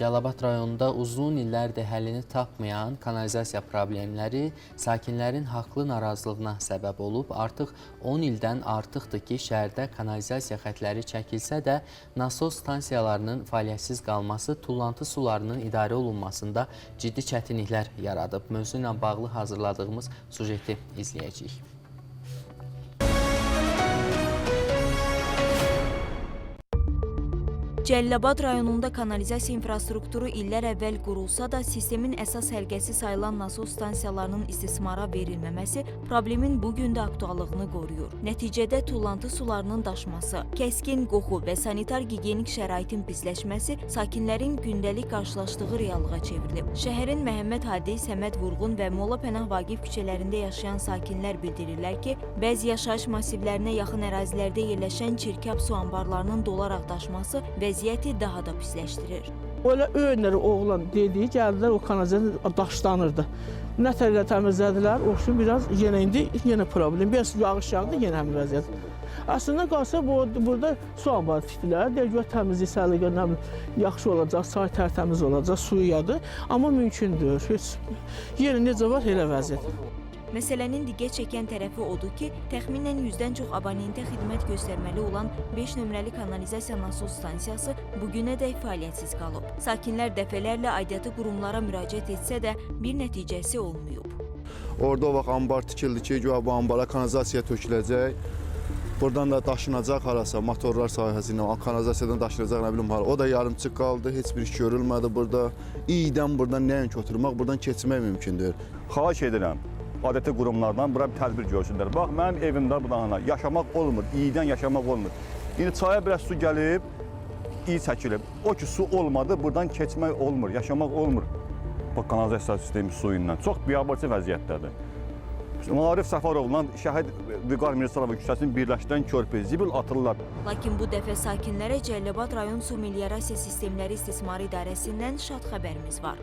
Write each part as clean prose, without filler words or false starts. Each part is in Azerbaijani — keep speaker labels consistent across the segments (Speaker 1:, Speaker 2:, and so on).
Speaker 1: Cəlilabad rayonunda uzun illərdir həllini tapmayan kanalizasiya problemləri sakinlərin haqlı narazılığına səbəb olub. Artıq 10 ildən artıqdır ki, şəhərdə kanalizasiya xətləri çəkilsə də, nasos stansiyalarının fəaliyyətsiz qalması tullantı sularının idarə olunmasında ciddi çətinliklər yaradıb. Mövzu ilə bağlı hazırladığımız sujeti izləyəcəyik.
Speaker 2: Cəlilabad rayonunda kanalizasiya infrastrukturu illər əvvəl qurulsa da, sistemin əsas həlqəsi sayılan nasos stansiyalarının istismara verilməməsi problemin bu gün də aktuallığını qoruyur. Nəticədə tullantı sularının daşması, kəskin qoxu və sanitar gigiyenik şəraitin pisləşməsi sakinlərin gündəlik qarşılaşdığı reallığa çevrilib. Şəhərin Məhəmməd Hadi, Səməd Vurğun və Molla Pənah Vaqif küçələrində yaşayan sakinlər bildirirlər ki, bəzi yaşayış massivlərinə yaxın ərazilərdə yerləşən çirkab su anbarlarının dolaraq daşması vəziyyəti daha da pisləşdirir.
Speaker 3: Öyle öyünləri oğlan dedi, gəldilər o kanalizasiya daşlanırdı. Nə tərlə təmizlədilər, o üçün biraz yenə indi yenə problem. Biraz yağış yağdı, yenə həmin vəziyyət. Əslində qalsa burada su anbarı tikdilər. Deyir güya təmizlik səliqə nə bilim yaxşı olacaq, çay tərtəmiz olacaq, suyu yadı. Amma mümkündür. Heç yenə necə var elə vəziyyət.
Speaker 2: Məsələnin diqqət çəkən tərəfi odur ki, təxminən 100-dən çox abonentə xidmət göstərməli olan 5 nömrəli kanalizasiya nasos stansiyası bu günədək fəaliyyətsiz qalıb. Sakinlər dəfələrlə aidiyyatı qurumlara müraciət etsə də bir nəticəsi olmayıb.
Speaker 4: Orada o vaxt anbar tikildi ki, güya bu ambara kanalizasiya töküləcək. Buradan da daşınacaq harasa, motorlar sahəsi ilə, kanalizasiyadan daşınacaq, nə bilim hara. O da yarımçıq qaldı, heç bir iş görülmədi burada. İydən buradan nəinki oturmaq, buradan keçmək mümkün deyil.
Speaker 5: Xahiş edirəm adəti qurumlardan bura bir tədbir görsünlər. Bax, mənim evimdə budan yaşamaq olmur, iydən yaşamaq olmur. İndi çaya biraz su gəlib, iyi çəkilib. O ki su olmadı, buradan keçmək olmur, yaşamaq olmur. Bu kanalizasiya sistemi suyu ilə. Çox biabırçı vəziyyətdədir. Arif Səfərovla Şəhid Vüqar Mirzasalov küçəsini birləşdirən körpü zibil atırlar.
Speaker 2: Lakin bu dəfə sakinlərə Cəlilabad rayon su meliorasiya sistemləri istismarı idarəsindən şad xəbərimiz var.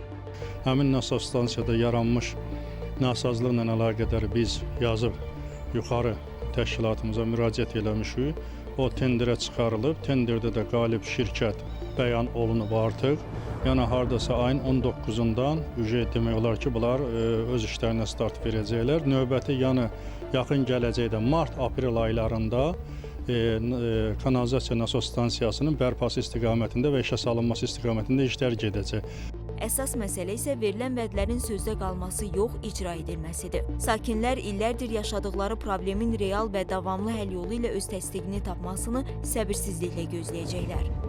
Speaker 6: Həmin nasos stansiyada yaranmış nasazlıqla əlaqədar biz yazıb yuxarı təşkilatımıza müraciət eləmişik. O tenderə çıxarılıb, tenderdə də qalib şirkət bəyan olunub artıq. Yəni hardasa ayın 19-undan ücret demək olar ki, bunlar öz işlərinə start verəcəklər. Növbəti, yəni yaxın gələcəkdə mart-aprel aylarında kanalizasiya nasos stansiyasının bərpası istiqamətində və işə salınması istiqamətində işlər gedəcək.
Speaker 2: Əsas məsələ isə verilən vədlərin sözdə qalması yox, icra edilməsidir. Sakinlər illərdir yaşadıkları problemin real və davamlı həll yolu ilə öz təsdiqini tapmasını səbirsizliklə gözləyəcəklər.